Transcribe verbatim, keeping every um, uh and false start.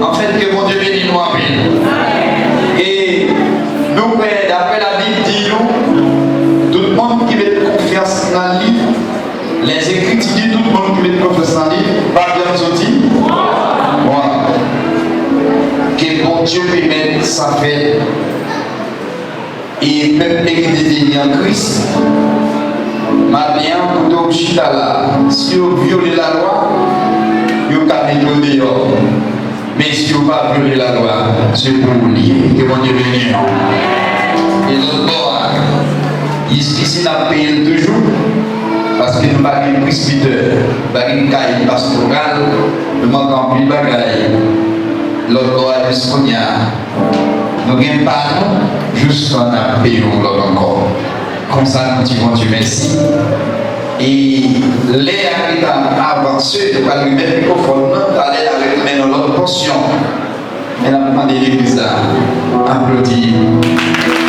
Anfèt, ke Bondye beni nou anpil. E nou kwè, daprè Labib di nou, tout moun ki met konfyans nan li, Lèzekriti di tout moun ki met konfyans nan li p ap janm soti. Bon. Ke Bondye pèmèt sa fèt. E pèp li ki te beni an Kris, maten an, kote w chita la, si yo vyole lalwa, yo ka mete w deyò. Men si yo pa vyole lalwa, se pou ou li ye. Ke Bondye beni nou. E lòt bò a, jistis li n ap peye l toujou, paske nou pa gen presbitè, pa gen kay pastoral, nou manke anpil bagay. Lòt bò a, jis kounye a, nou gen pa nou, jistan n ap peye yon lòt ankò. Konsa, nou di Bondye mèsi. E lè a gentan avanse, nou pral remèt mikwofòn nan, talè n a retounen nan lòt pòsyon. Men n ap mande legliz la aplodi.